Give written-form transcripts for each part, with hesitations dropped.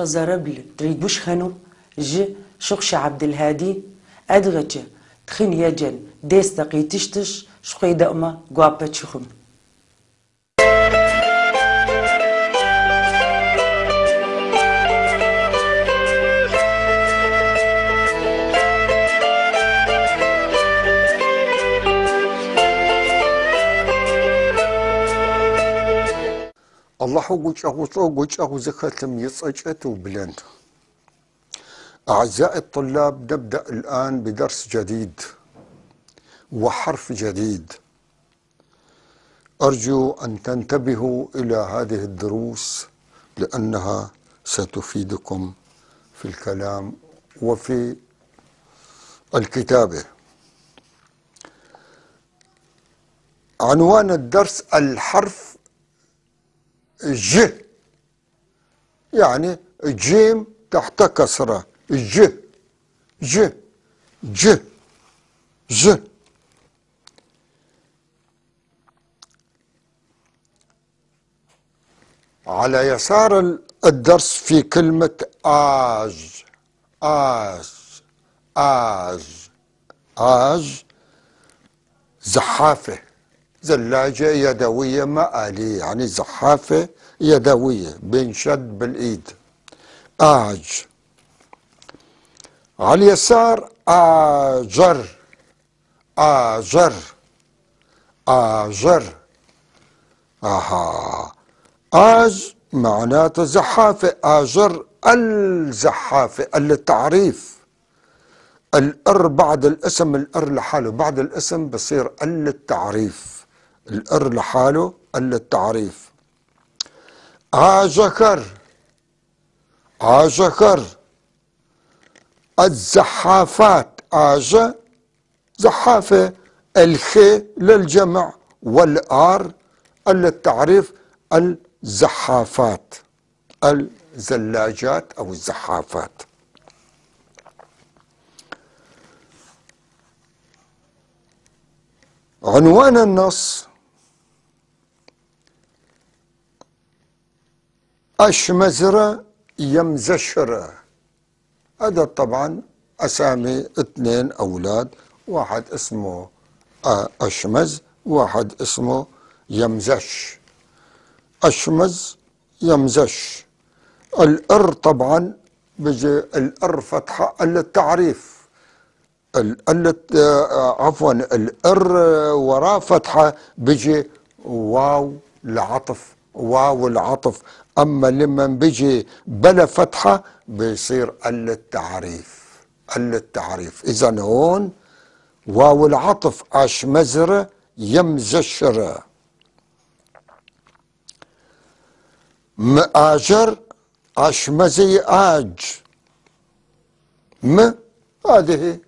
زربل تريد ج شخش عبد الهادي أدغج تخن يجن ديستقي تشتش شقي دقمة قوابة شخم. الله قوش زخلتم يصجت وبلند. أعزائي الطلاب، نبدأ الآن بدرس جديد وحرف جديد. أرجو أن تنتبهوا إلى هذه الدروس لأنها ستفيدكم في الكلام وفي الكتابة. عنوان الدرس الحرف ج، يعني جيم تحت كسرة، ج ج ج ج. على يسار الدرس في كلمة آج آج آج آج، زحافة، زلاجة يدوية ما آلية، يعني زحافة يدوية بنشد بالإيد. آج. على اليسار آجر آجر آجر. آها، آج معناته زحافة، آجر الزحافة، التعريف. الأر بعد الاسم، الأر لحاله بعد الاسم بصير التعريف، الأر لحاله التعريف. آجكر آجكر، الزحافات، آج زحافة، الخي للجمع والآر التعريف، الزحافات، الزلاجات أو الزحافات. عنوان النص أشمزرة يمزشرة. هذا طبعا أسامي اثنين أولاد، واحد اسمه أشمز، واحد اسمه يمزش. أشمز يمزش. الأر طبعا بيجي الأر فتحة التعريف، عفوا الأر وراه فتحة بيجي واو العطف، واو العطف. أما لما بيجي بلا فتحة بيصير التعريف، التعريف. إذا هون واو العطف، أشمزرة يمزشرة. مآجر أشمزي آج، م هذه،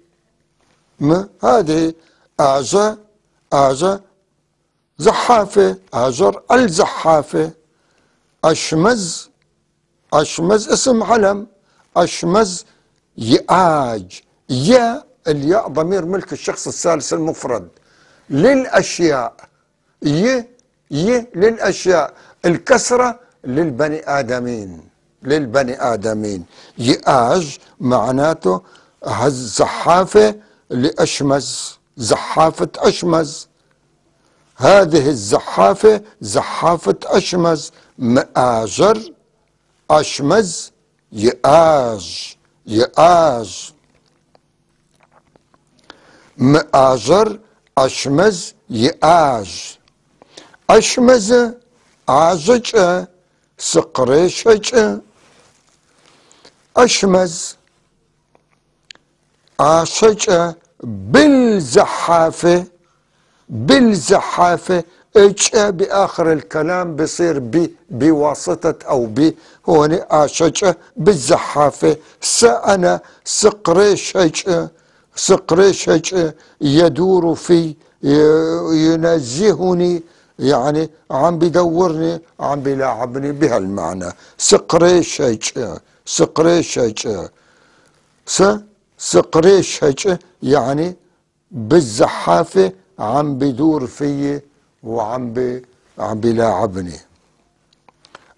م هذه، آجا آجا زحافة، آجر الزحافة. أشمز أشمز اسم علم، أشمز يآج، يا الياء ضمير ملك الشخص الثالث المفرد للأشياء، ي ي للأشياء، الكسرة للبني آدمين، للبني آدمين. يآج معناته الزحافة لأشمز، زحافة أشمز. هذه الزحافة زحافة أشمز. مآجر أشمز يآج يآج، مآجر أشمز يآج. أشمز آجج سقريشج. أشمز آشج بالزحافة، بالزحافة. اج بآخر الكلام بصير ب بواسطة أو ب، هون آشج بالزحافة. سأنا سقريشج، سقريشج يدور في، ينزهني، يعني عم بدورني، عم بلاعبني بهالمعنى. سقريشج سقريشج، س سقريشج يعني بالزحافة عم بدور فيي وعم عم بلاعبني.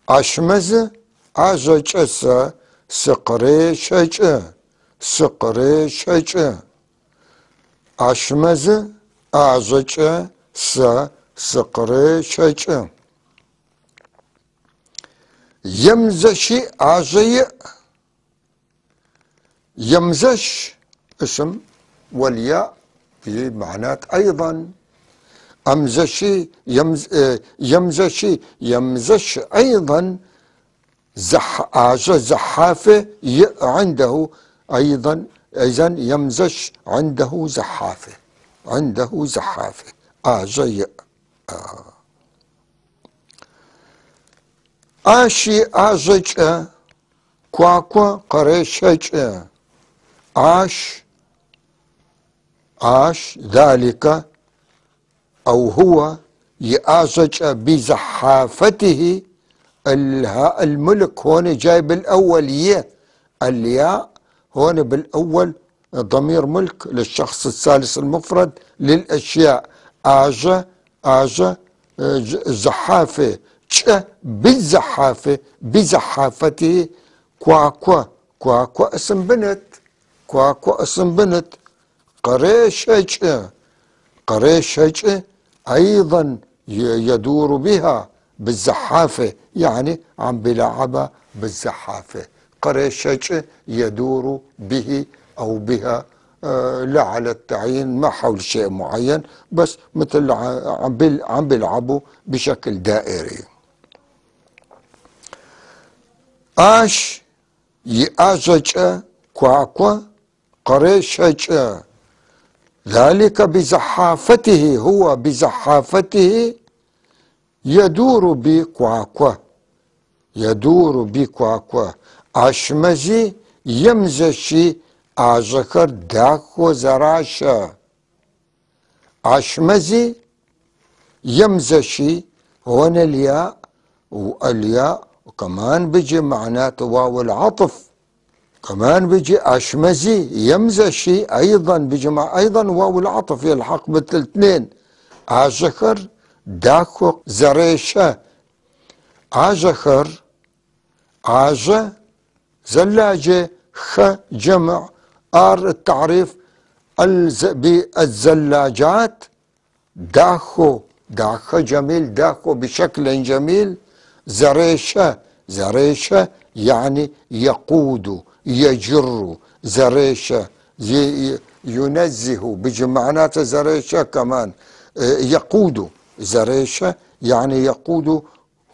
أشمز ӏажэкӏэ сэ сыкърешэкӏы, сыкърешэкӏы. Ащмэз ӏажэкӏэ сэ сыкърешэкӏы. Емзэщи ӏажэ иӏ. يمزش اسم والياء بمعنات أيضا. أمزشي يمزشي يمزش أيضا زح زحافة عنده أيضا، إذن يمزش عنده زحافة، عنده زحافة آجي. آشي آجج كواكوا قريشج آش، آش ذلك أو هو يآجج بزحافته. الملك هون جاي بالأول ي، الياء هون بالأول ضمير ملك للشخص الثالث المفرد للأشياء. آجا، آجا، زحافة، تش بالزحافة، بزحافته. كواكوا، كواكوا اسم بنت، كواكوا اسم بنت. قريشج، قريشج أيضا يدور بها بالزحافة، يعني عم بلعبها بالزحافة. قريشج يدور به أو بها، لا على التعيين، ما حول شيء معين، بس مثل عم بيلعبوا بشكل دائري. آش يأجج كواكوا قريشج ذلك بزحافته، هو بزحافته يدور بكواكوا، يدور بكواكوا. أشمزي يمزشي آجكر داخو زراشا. أشمزي يمزشي هون الياء والياء وكمان بيجي معناته واو العطف، كمان بيجي أشمزي يمزشي أيضا بيجي مع أيضا واو العطف، يلحق بالاثنين. آجكر داخو زريشة. آجكر آجا زلاجة خ جمع آر التعريف بالزلاجات. داخو، داخو جميل، داخو بشكل جميل. زريشة، زريشة يعني يقود يجر. زريشة ينزه بيجي معناته زريشة كمان، يقود. زريشة يعني يقود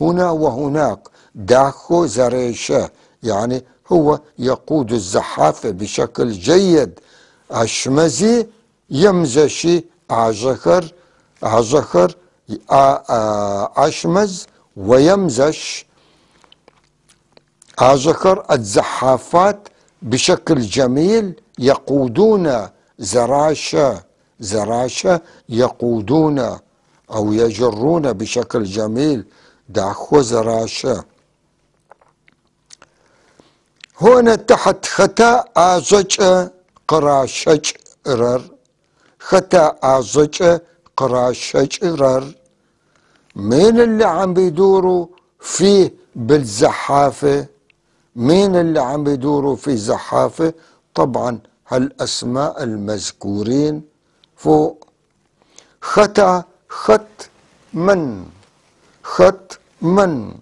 هنا وهناك. داخو زريشة يعني هو يقود الزحافة بشكل جيد. أشمزي يمزشي أعزخر، أعزخر، أشمز ويمزش. أعزخر الزحافات بشكل جميل يقودون زراشة، زراشة يقودون أو يجرون بشكل جميل. داخو زراشة. هنا تحت ختا آزج قراشج رر، ختا آزج قراشج رر. مين اللي عم بيدوروا فيه بالزحافة؟ مين اللي عم بيدوروا في زحافة؟ طبعا هالأسماء المذكورين فوق. ختا خت من، خت من،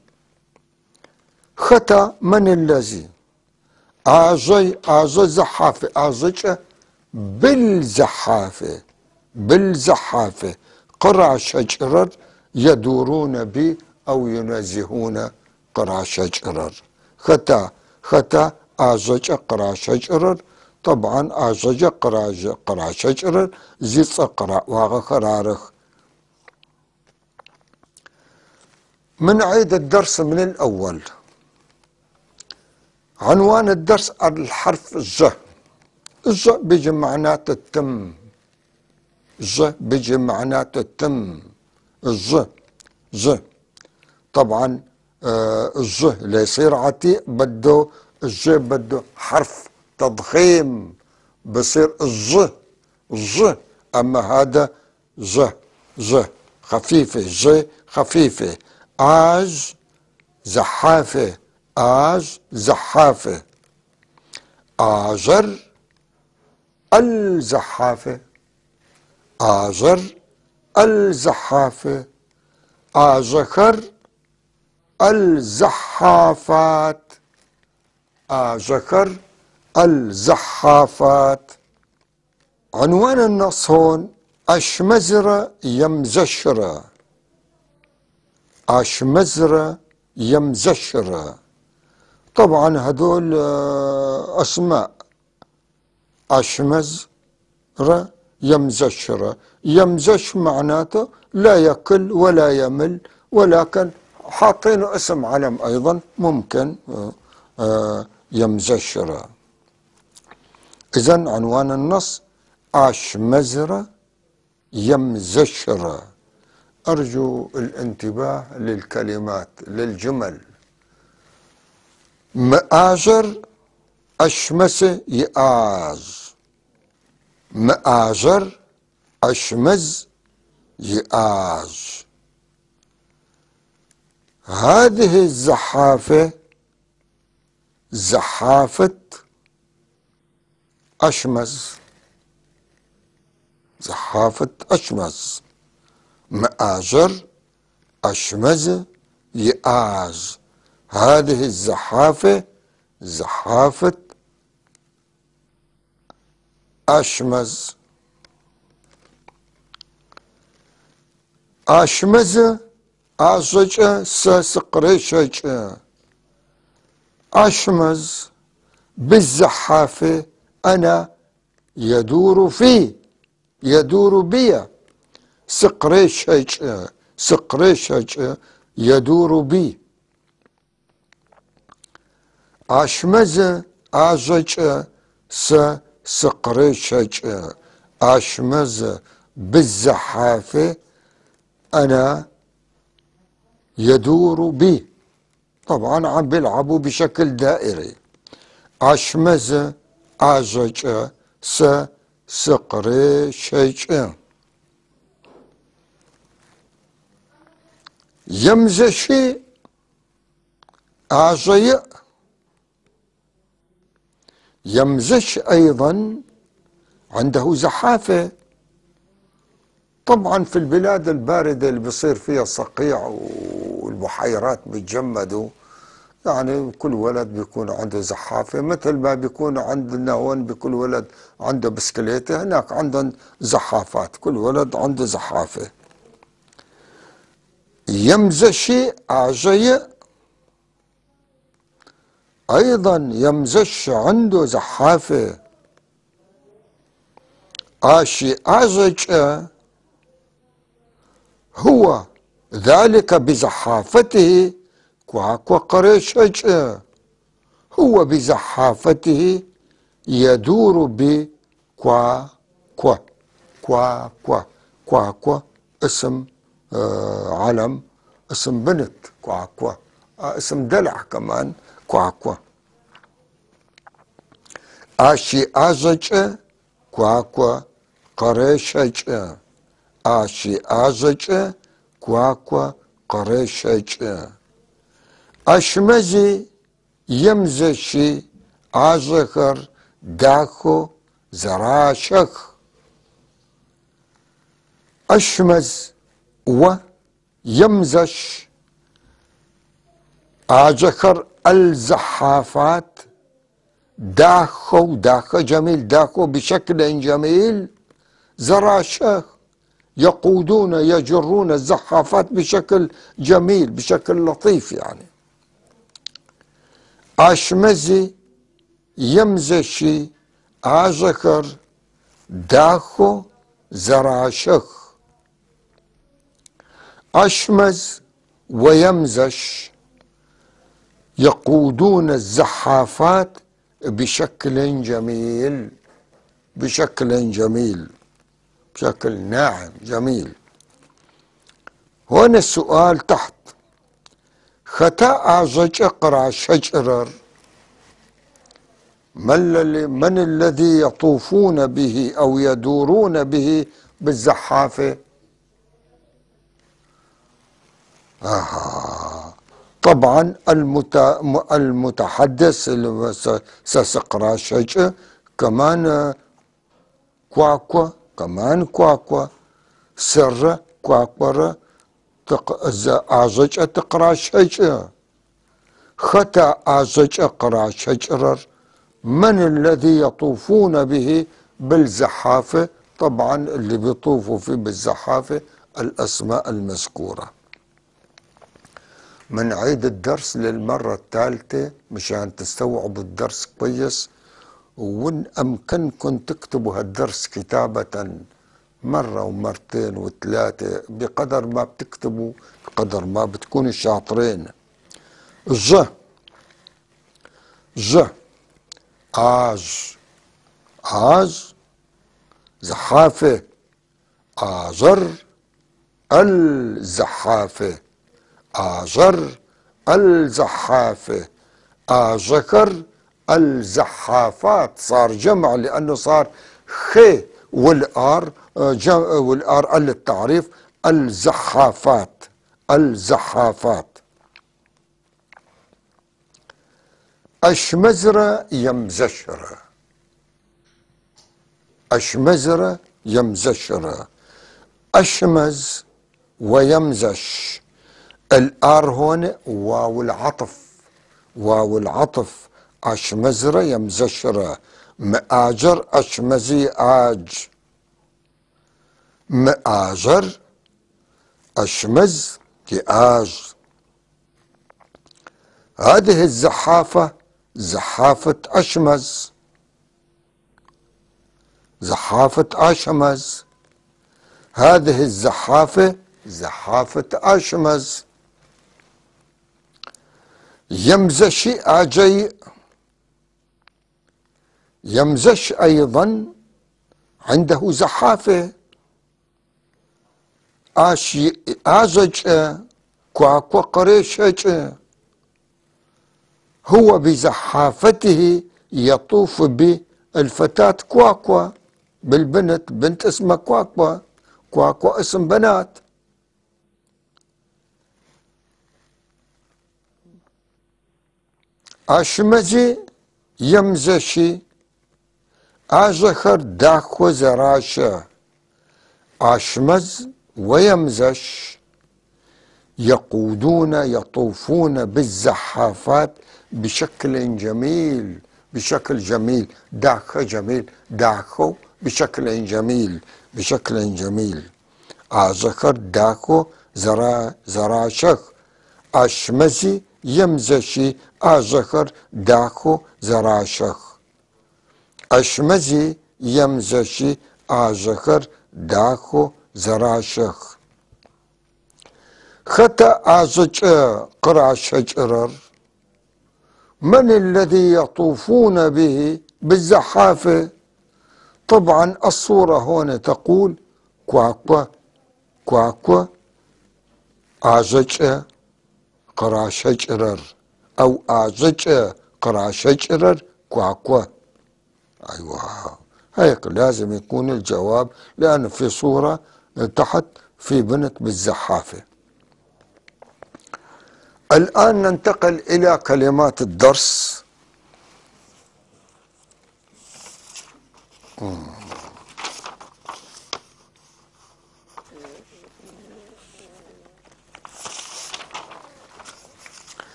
ختا من الذي آجي، آجي زحافة، آجي بالزحافة، بالزحافة. قرع شجرر يدورون بي أو ينزهون قرع شجرر. ختا، ختا آجي قرع شجرر. طبعا آجي قرع شجرر زيت قرع واغ خرارخ. من عيد الدرس من الأول. عنوان الدرس الحرف ج. ج بيجي معناته التم. ج بيجي معناته التم. ج، ج. طبعا، الج ليصير عتيق بده الج بده حرف تضخيم، بصير الج، ج. أما هذا ج، ج خفيفة، ج خفيفة. آج زحافة، آج زحافة. آجر الزحافة. آجر الزحافة. آجخر الزحافات. آجخر الزحافات. عنوان النص هون أشمزرة يمزشرة. أشمزرة يمزشرة. طبعا هدول أسماء. أشمزرة يمزشرة. يمزش معناته لا يكل ولا يمل، ولكن حاطينه اسم علم أيضا ممكن يمزشرة. إذن عنوان النص أشمزرة يمزشرة. أرجو الانتباه للكلمات للجمل. مآجر أشمس يآز. مآجر أشمز يآز. هذه الزحافة زحافة أشمز. زحافة أشمز. مآجر أشمز يآز. هذه الزحافة زحافة أشمز. أشمز أزج سسقريشج. أشمز بالزحافة أنا يدور فيه يدور بي. سقريشج سقريشج يدور بي. أشمز أزج سسقريشج. أشمز بالزحافة أنا يدور بي. طبعا عم بيلعبوا بشكل دائري. أشمز أزج سسقريشج. يمزشي أعجي. يمزش أيضا عنده زحافة. طبعا في البلاد الباردة اللي بيصير فيها صقيع والبحيرات بيتجمدوا، يعني كل ولد بيكون عنده زحافة، مثل ما بيكون عندنا هون بكل ولد عنده بسكليتة، هناك عندهم زحافات، كل ولد عنده زحافة. يمزشي أعجي أيضا يمزش عنده زحافة. آشي أعجج هو ذلك بزحافته كواكو قريشج. هو بزحافته يدور بكوا كوا كوا كوا كوا كوا اسم علم، اسم بنت كوا كوا، اسم دلع كمان كوا كوا. آشي آزج كوا كوا قريشج. آشي آزج كوا كوا قريشج. أشمزي يمزشي آزخر داخو زراشخ. أشمز ويمزش آزخر الزحافات داخو داخو جميل داخو بشكل جميل زراشخ. يقودون يجرون الزحافات بشكل جميل بشكل لطيف يعني. أشمزي يمزشي آزخر داخو زراشخ. أشمز ويمزش يقودون الزحافات بشكل جميل بشكل جميل بشكل ناعم جميل. هون السؤال تحت ختا أعزج اقرأ شجرر. من الذي يطوفون به أو يدورون به بالزحافة؟ طبعا المتحدث اللي سسقراشج كمان كواكوا، كمان كواكوا سر كواكورة آجج تقراشج ختا آجج قراشجرر. من الذي يطوفون به بالزحافة؟ طبعا اللي بيطوفوا فيه بالزحافة الأسماء المذكورة. منعيد الدرس للمرة الثالثة مشان تستوعبوا الدرس كويس، وإن أمكنكم تكتبوا هالدرس كتابة مرة ومرتين وثلاثة، بقدر ما بتكتبوا بقدر ما بتكونوا شاطرين. ج ج آج آج زحافة، آجر الزحافة، آجر الزحافة، آجكر الزحافات. صار جمع لأنه صار خ والآر والآر ال التعريف، الزحافات الزحافات. أشمزرة يمزشرة، أشمزرة يمزشرة، أشمز ويمزش. الآر هون واو العطف، واو العطف. أشمزرة يمزشرة، مآجر أشمزي آج، مآجر أشمز آج. هذه الزحافة زحافة أشمز، زحافة أشمز. هذه الزحافة زحافة أشمز. يمزشي آجي، يمزش أيضا عنده زحافة. آجج كواكو قريشج، هو بزحافته يطوف بالفتاة كواكوا، بالبنت، بنت اسمها كواكوا، كواكوا اسم بنات. أشمزي يمزشي آجخر داخو زراشة. أشمز ويمزش يقودون يطوفون بالزحافات بشكل جميل، بشكل جميل، داخ جميل، داخو بشكل جميل، بشكل جميل. آزخر داخو زراشخ. أشمزي يمزشي آزخر داخو زراشخ. أشمزي يمزشي آزخر داخو زراشخ. خطأ آزج قراشجرر. من الذي يطوفون به بالزحافة؟ طبعا الصورة هنا تقول كواكوا كواكوا آزج قراشجرر، أو آزج قراشجرر كواكوا. أيوة هيك لازم يكون الجواب، لأن في صورة تحت في بنت بالزحافة. الآن ننتقل إلى كلمات الدرس.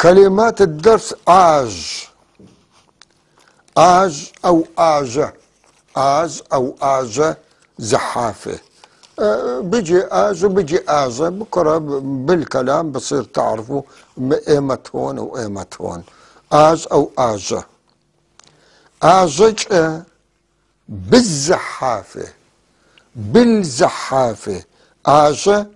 كلمات الدرس آج، آج أو آجة، آج أو آجة زحافة. بيجي آج وبيجي آجة، بكرة بالكلام بصير تعرفوا قيمة هون وقيمة هون. آج أو آجة، آجة بالزحافة، بالزحافة. آجة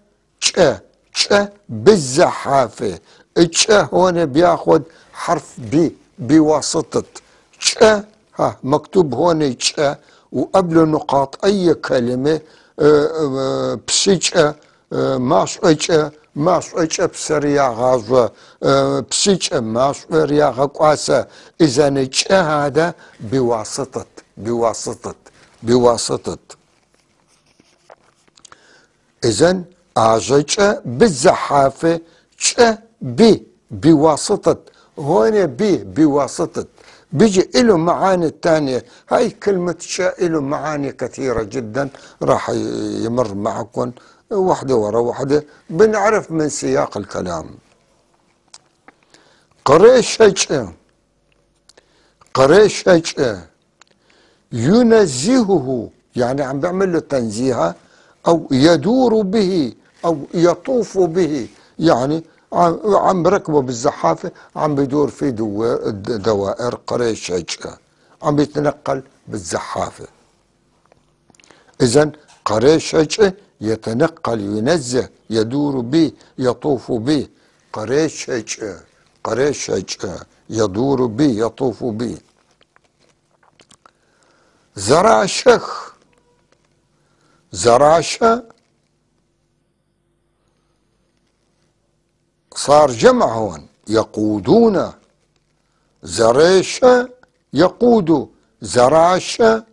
ج ج بالزحافة. ج هون بياخد حرف بي بواسطة ج، ها مكتوب هون ج وقبله نقاط أي كلمة. بسيج ماشوج ماشوج بسريا غازوة، بسيج ماشوريا غقواسة. إذا ج هذا بواسطة، بواسطة، بواسطة. إذا آجج بالزحافة ج بي بواسطة. هون بواسطة بيجي له معاني الثانية. هاي كلمة شاء له معاني كثيرة جدا، راح يمر معكم واحدة ورا واحدة، بنعرف من سياق الكلام. قريشج، قريشج ينزهه، يعني عم بيعمل له تنزيهه، أو يدور به أو يطوف به، يعني عم بركبه بالزحافة، عم بدور في دوائر. قريشج عم بيتنقل بالزحافة. إذن قريشج يتنقل، ينزه، يدور به، يطوف به. قريشج، قريشج يدور به، يطوف به. زراشخ، زراشة صار جمع هون، يقودون. زريشة يقود، زراشة،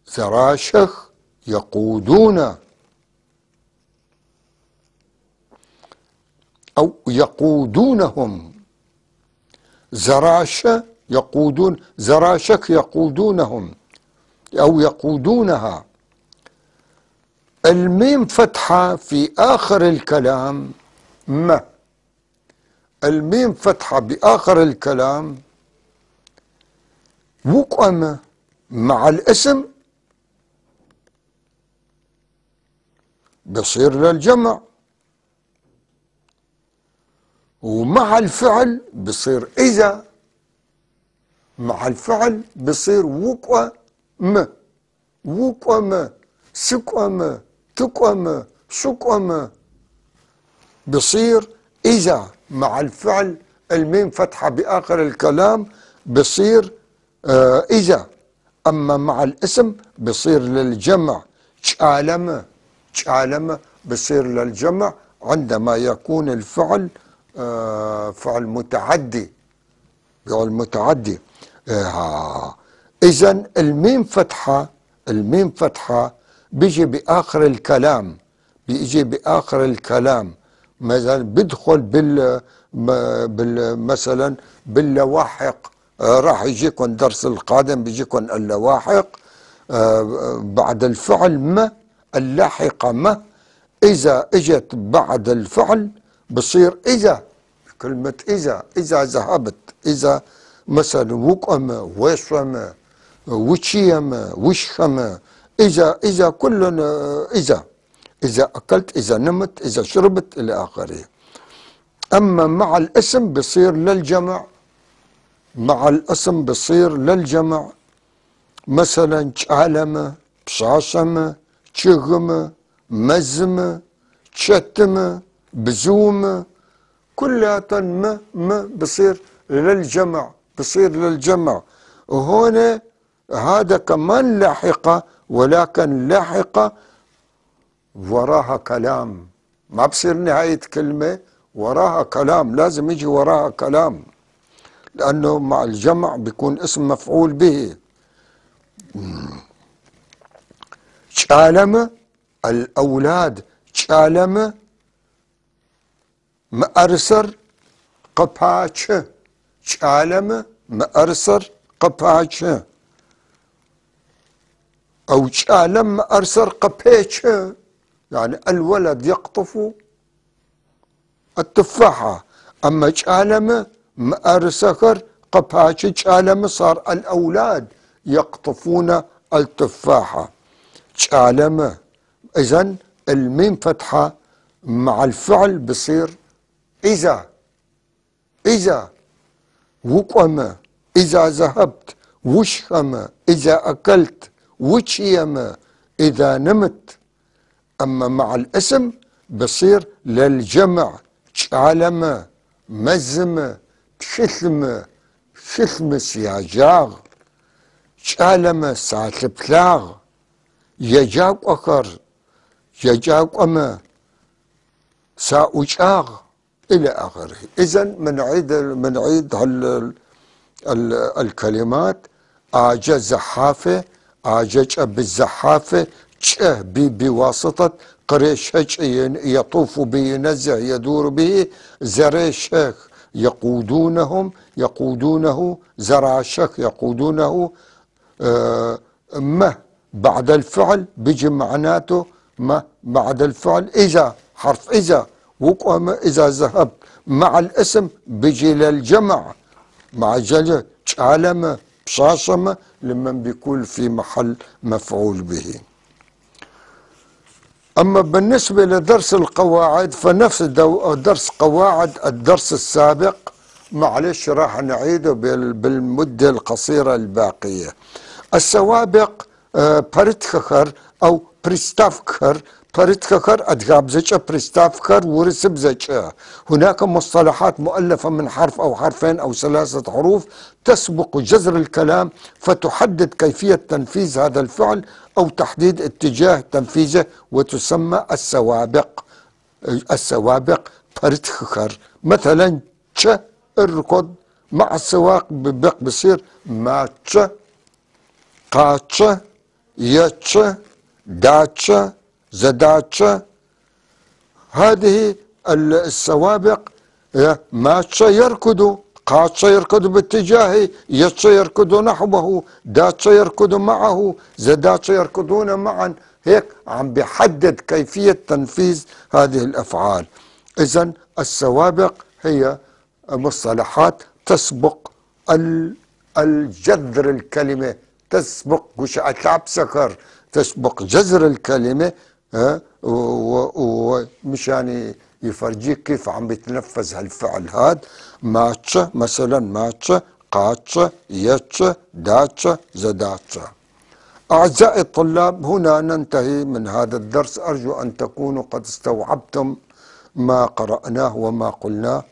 زراشخ يقودون أو يقودونهم. زراشة يقودون، زراشك يقودونهم أو يقودونها. الميم فتحة في آخر الكلام ما، الميم فتحة بآخر الكلام وقم مع الاسم بصير للجمع، ومع الفعل بصير إذا، مع الفعل بصير وقم، وقم، سقم، تقم، سقم، بصير إذا مع الفعل الميم فتحة بآخر الكلام بصير إذا. أما مع الاسم بصير للجمع. شالم، شالم بصير للجمع عندما يكون الفعل فعل متعدي، فعل متعدي. إذن الميم فتحة، الميم فتحة بيجي بآخر الكلام، بيجي بآخر الكلام، مثلا بدخل بال مثلا باللواحق. راح يجيكم الدرس القادم، بيجيكم اللواحق. بعد الفعل ما، اللاحقة ما، إذا إجت بعد الفعل بصير إذا، كلمة إذا، إذا ذهبت، إذا مثلا وقم، وشم، وشيم، وشخم، إذا، إذا كل إذا، إذا أكلت، إذا نمت، إذا شربت، إلى آخره. أما مع الاسم بصير للجمع، مع الاسم بصير للجمع. مثلا شعلمة، بشعشمة، شغمة، مزمة، شتمة، بزومة، كلها م م بصير للجمع، بصير للجمع. وهنا هذا كمان لاحقة، ولكن لاحقة وراها كلام، ما بصير نهاية كلمة، وراها كلام، لازم يجي وراها كلام، لأنه مع الجمع بيكون اسم مفعول به. شالم الأولاد، شالم مأرسر قباتش، شالم مأرسر قباتش، أو شالم مأرسر قبيتش، يعني الولد يقطف التفاحة. أما شالم مأرسخر قباتش، شالم صار الأولاد يقطفون التفاحة. شالم، إذن الميم فتحة مع الفعل بصير إذا، إذا وقم، إذا ذهبت، وشخم، إذا أكلت، وشيم، إذا نمت. أما مع الاسم بصير للجمع، شعلم، مزم، تشثم، شثم سياجاغ، شعلم ساتبلاغ، يجاك أخر، يجاك أما، ساوشاغ، إلى آخره. إذن منعيد الكلمات. آجا زحافة، آجا بالزحافة، بواسطة قريشج يطوف به، ينزه، يدور به. زريشخ يقودونهم، يقودونه. زراشخ يقودونه. ما بعد الفعل بيجي معناته ما بعد الفعل إذا، حرف إذا وقوم إذا ذهبت مع الاسم بيجي للجمع مع الجمع شالمة بشاشمة لمن بيكون في محل مفعول به. أما بالنسبة لدرس القواعد فنفس درس قواعد الدرس السابق، معلش راح نعيده بالمدة القصيرة الباقية. السوابق пэрытхэхэр أو приставкхэр، пэрытхэхэр адыгабзэкӏэ، приставкхэр урысыбзэкӏэ. هناك مصطلحات مؤلفة من حرف أو حرفين أو 3 حروف تسبق جذر الكلام فتحدد كيفية تنفيذ هذا الفعل أو تحديد اتجاه تنفيذه، وتسمى السوابق. السوابق пэрытхэхэр. مثلا تش اركض مع السواق بق بصير ماتش، قاتش، يتش، داتش، زداتش. هذه السوابق ماتش يركض، قاتش يركض باتجاهه، يتش يركض نحوه، داتش يركض معه، زداتش يركضون معا. هيك عم بيحدد كيفية تنفيذ هذه الأفعال. إذن السوابق هي مصطلحات تسبق الجذر الكلمة، تسبق سكر، تسبق جذر الكلمة، ومشان يفرجيك كيف عم بيتنفذ هالفعل هاد. ماتش مثلا، ماتش، قاتش، يتش، داتش، زداتش. أعزائي الطلاب، هنا ننتهي من هذا الدرس. أرجو أن تكونوا قد استوعبتم ما قرأناه وما قلناه،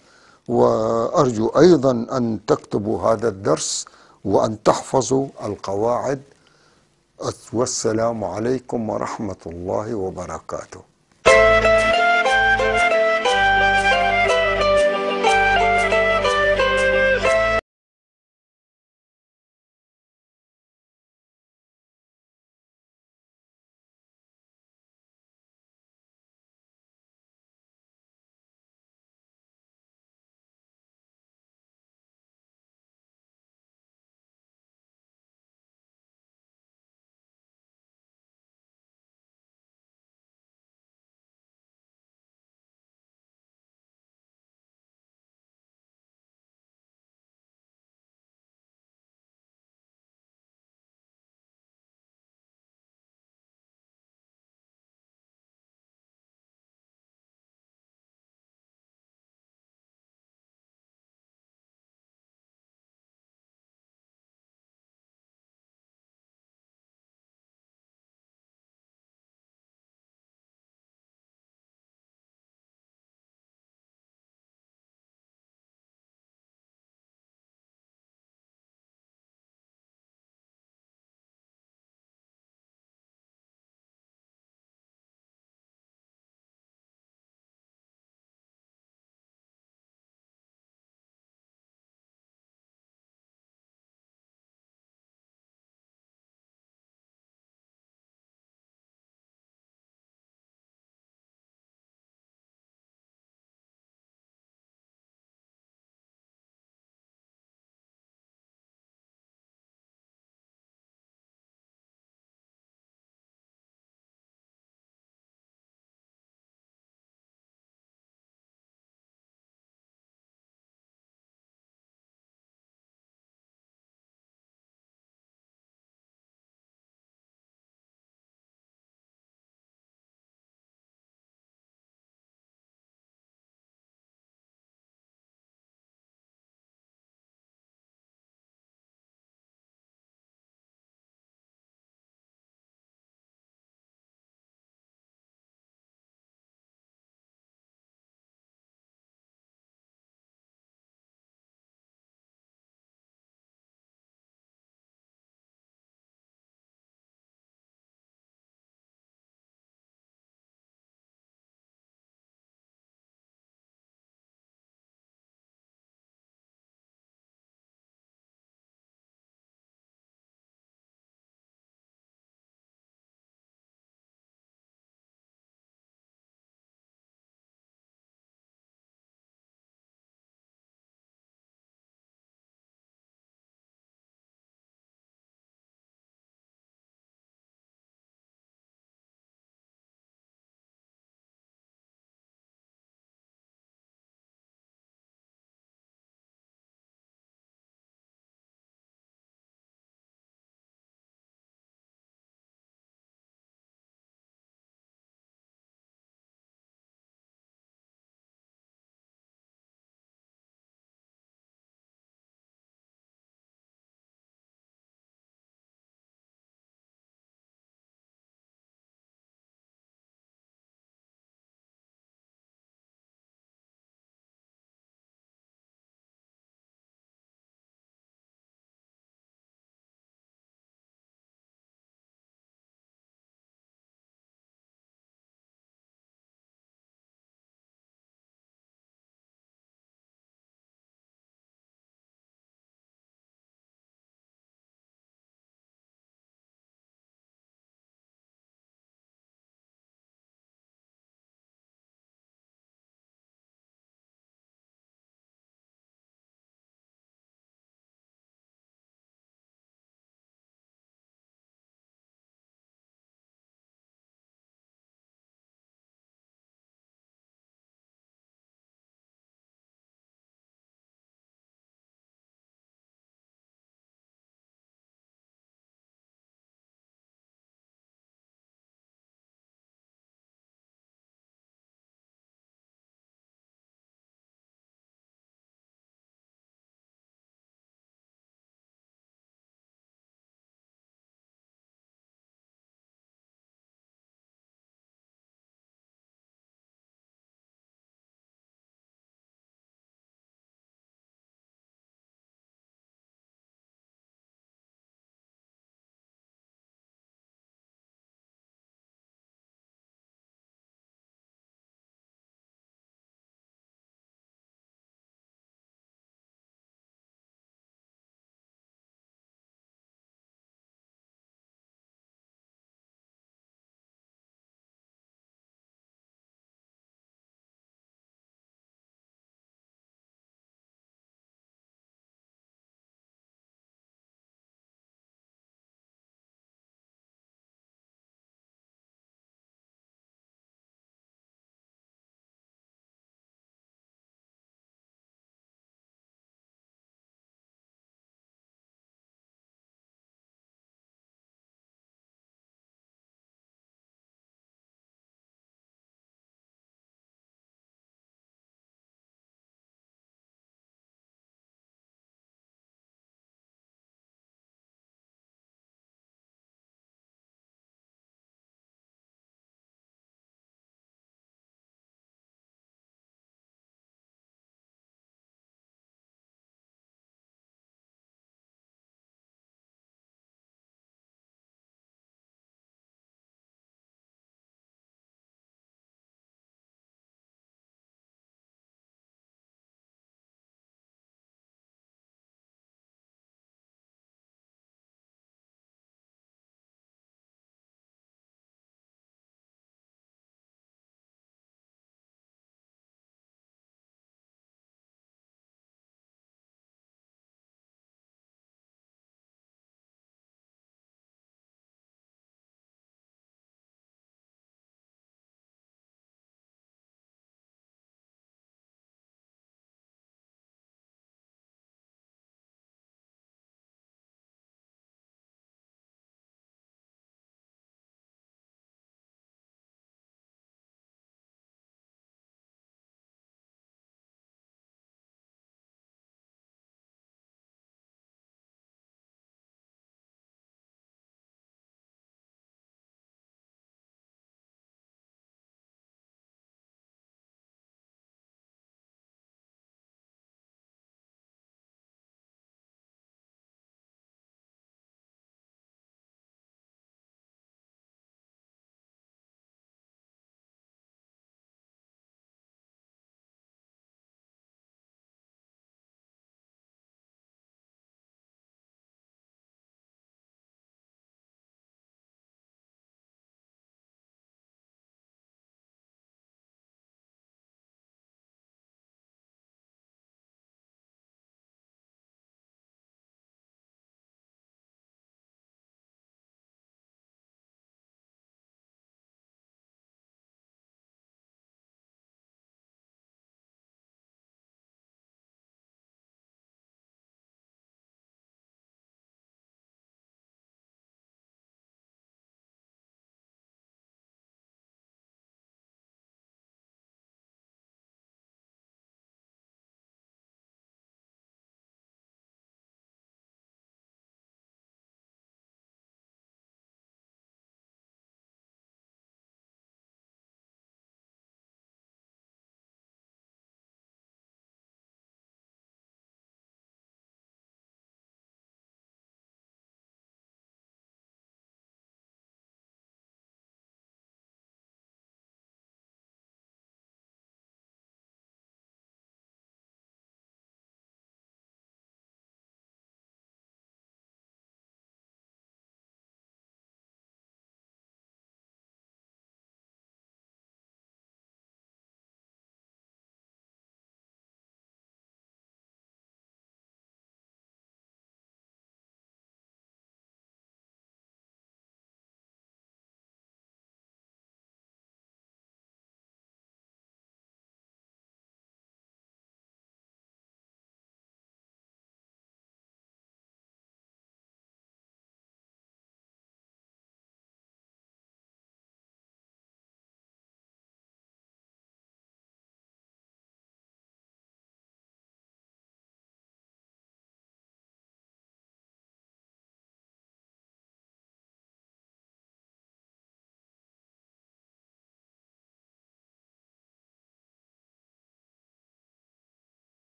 وأرجو أيضا أن تكتبوا هذا الدرس وأن تحفظوا القواعد. والسلام عليكم ورحمة الله وبركاته.